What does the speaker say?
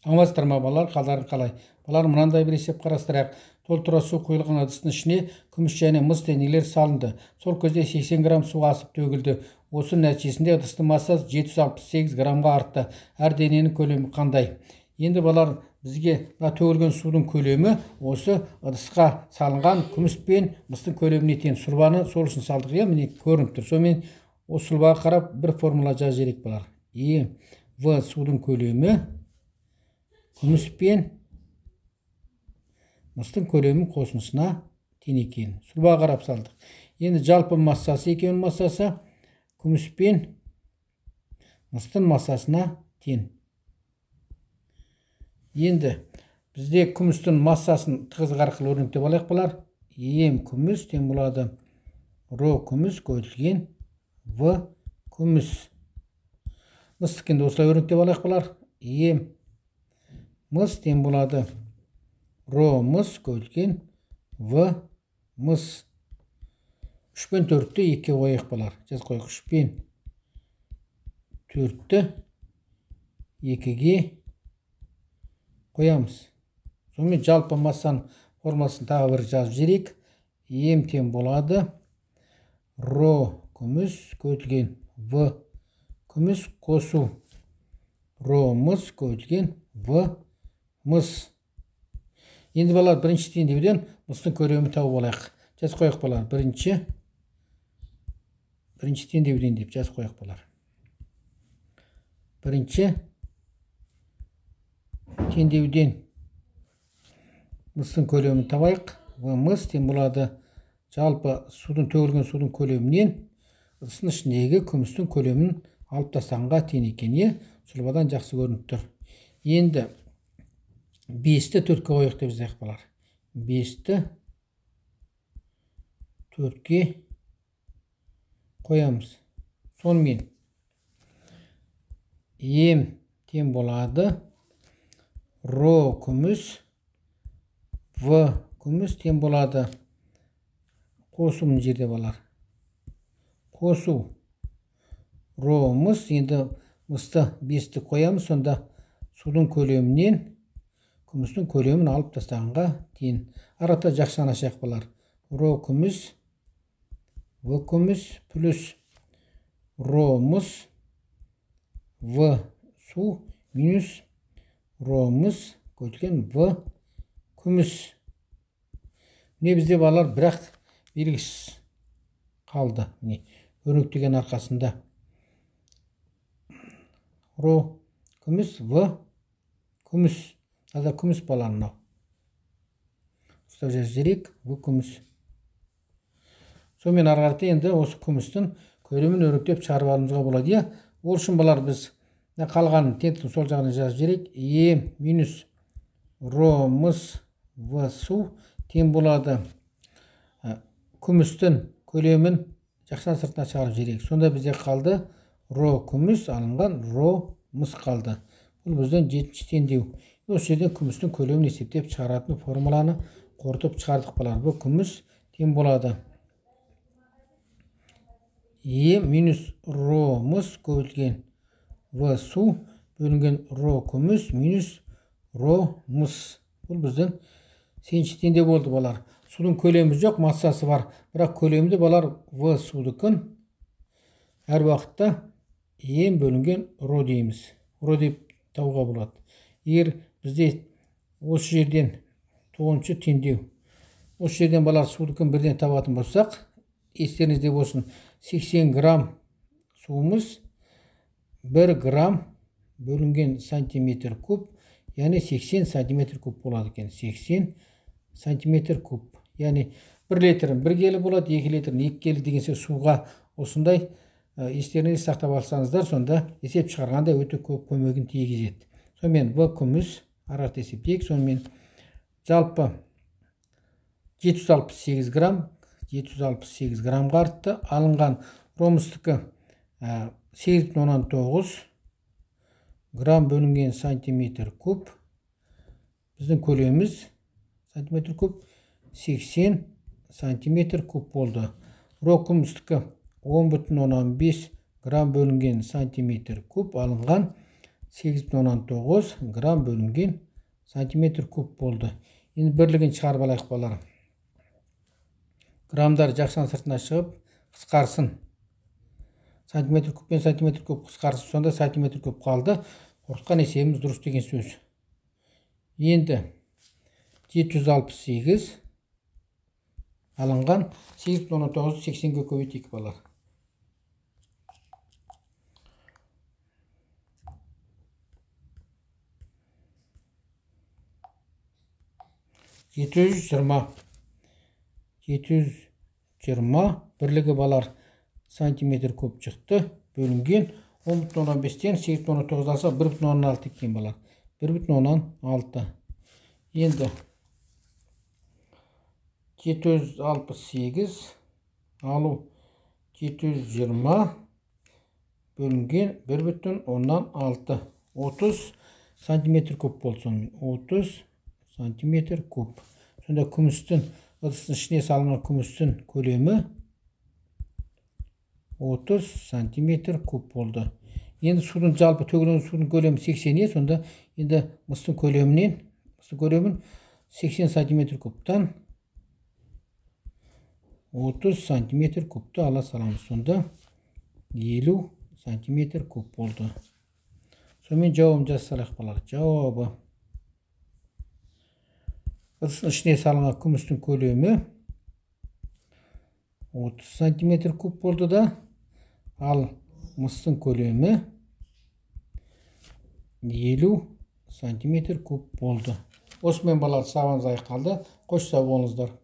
Амансыздар ма, балалар, қалдарың қалай? Балалар, мынандай бір есеп қарастырайық. Толтыра су құйылған ыдыстың ішіне күміс және мыс денелер салынды. Сол кезде 80 грамм су асып төгілді. Осының нәтижесінде ыдыстың массасы 768 граммға артты. Әр дененің көлемі қандай? Енді балалар, бізге мына төгілген судың көлемі осы ыдысқа салынған күміс пен мыстың көлеміне тең. Сұлбаны сол үшін салдық, иә, міне көрініп тұр. Сонымен осы сұлбаға қарап бір формула жазып жіберейік, балалар. Е, В судың көлемі күміс пен мыстың көлемінің қосындысына тең екен. Сұлбаға қарап салдық. Енді жалпы массасы, екеуінің массасы күміс пен мыстың массасына тең. Енді бізде күмістің массасын тығыздық арқылы өрнектеп алайық, балалар. М күміс тең болады ро күміс көбейтілген В күміс. Мыстікін де осылай өрнектеп алайық, балалар. М мыс тең болады ро мыс көбейтілген В мыс. 3 пен 4-ті 2-ге қояйық, балалар. Жазып қояйық. 3 пен 4-ті 2-ге қоямыз. Сонымен жалпы массаның формуласын тағы бір жазып жіберейік. М тең болады ро күміс көбейтілген В күміс қосу ро мыс көбейтілген В мыс. Енді балалар, бірінші теңдеуден мыстың көлемін тауып алайық. Жазып қояйық, балалар. Бірінші теңдеуден деп жазып қояйық, балалар. Бірінші теңдеуден мыстың көлемін табайық. В мыс тең болады жалпы судың, төгілген судың көлемінен ыдыстың ішіндегі күмістің көлемін алып тастағанға тең екен. Е, сұлбадан жақсы көрініп тұр. Енді 5-ті 4-ке қояйық деп жазайық, балалар. 5-ті 4-ке қоямыз. Сонымен М тең болады ро күміс В күміс тең болады қосу мына жерде, балалар. Қосу ро мыс. Енді мысты 5-ті қоямыз, сонда судың көлемінен күмістің көлемін алып тастағанға тең. Арада жақсы ашайық, балалар. Ро күміс В күміс плюс ро мыс В су минус ро мыс көбейтілген В күміс. Міне бізде, балалар, бірақ белгісіз қалды. Міне өрнектеген арқасында ро күміс В күміс. Таза күміс, балалар, мынау. Ұстап жазып жіберейік, В күміс. Сонымен ары қарата енді осы күмістің көлемін өрнектеп шығарып алуымызға болады, иә. Ол үшін, балалар, біз қалғанын теңдіктің сол жағына жазып жіберейік. Е минус ро мыс В су тең болады күмістің көлемін жақшаның сыртына шығарып жіберейік. Сонда бізде қалды ро күміс алынған ро мыс қалды. Бұл біздің 7-ші теңдеу. Осы жерден күмістің көлемін есептеп шығаратын формуланы қорытып шығардық, балалар. Бұл күміс тең болады Е минус ро мыс көбейтілген В су бөлінген ро күміс минус ро мыс. Бұл біздің 8-ші теңдеу болды, балалар. Судың көлемі жоқ, массасы бар. Бірақ көлемді, балалар, В судікін әр уақытта М бөлінген ро дейміз. Ро деп табуға болады. Егер бізде осы жерден 9-шы теңдеу, осы жерден, балалар, судікін бірден табатын болсақ, естеріңізде болсын, 80 грамм суымыз 1 грамм бөлінген сантиметр куб, яғни 80 сантиметр куб болады екен. 80 сантиметр куб. Яғни 1 литр 1 келі болады, 2 литр 2 келі деген сөз суға осындай естеріңізде сақтап алсаңыздар, сонда есеп шығарғанда өте көп көмегін тигізеді. Сонымен В күміс ары қарата есептейік. Сонымен жалпы 768 грамм, 768 граммға артты. Алынған ромыстікі 8,9 грамм бөлінген сантиметр куб. Біздің көлеміміз сантиметр куб 80 сантиметр куб болды. Ро күмістікі 10,5 грамм бөлінген сантиметр куб алынған 8,9 грамм бөлінген сантиметр куб болды. Енді бірлігін шығарып алайық балалар. Граммдар жақшаның сыртына шығып қысқарсын. Сантиметр куб пен сантиметр куб қысқарсын, сонда сантиметр куб қалды. Қорытқан есебіміз дұрыс деген сөз. Енді 768 алынған 8,9 80-ге көбейтейік балалар. 720 бірлігі балар сантиметр куб шықты. Бөлінген 10,5-тен 8,9 алса 1,6 екен балар. 1,6. Енді 768 алу 720 бөлінген 1,6. 30 сантиметр куб болды сонымен. 30 сантиметр куб. Сонда күмістің ыдыстың ішіне салынған күмістің көлемі 30 сантиметр куб болды. Енді судың жалпы төгілген судың көлемі 80, сонда енді мыстың көлемін 80 сантиметр кубтан 30 сантиметр кубты ала саламыз. Сонда 50 сантиметр куб болды. Сонымен жауабын жаза салайық балалар. Жауабы: ыдыстың ішіне салынған күмістің көлемі 30 сантиметр куб болды да, ал мыстың көлемі 50 сантиметр куб болды. Осымен балалар, сабағымыз аяқталды. Қош сау болыңыздар.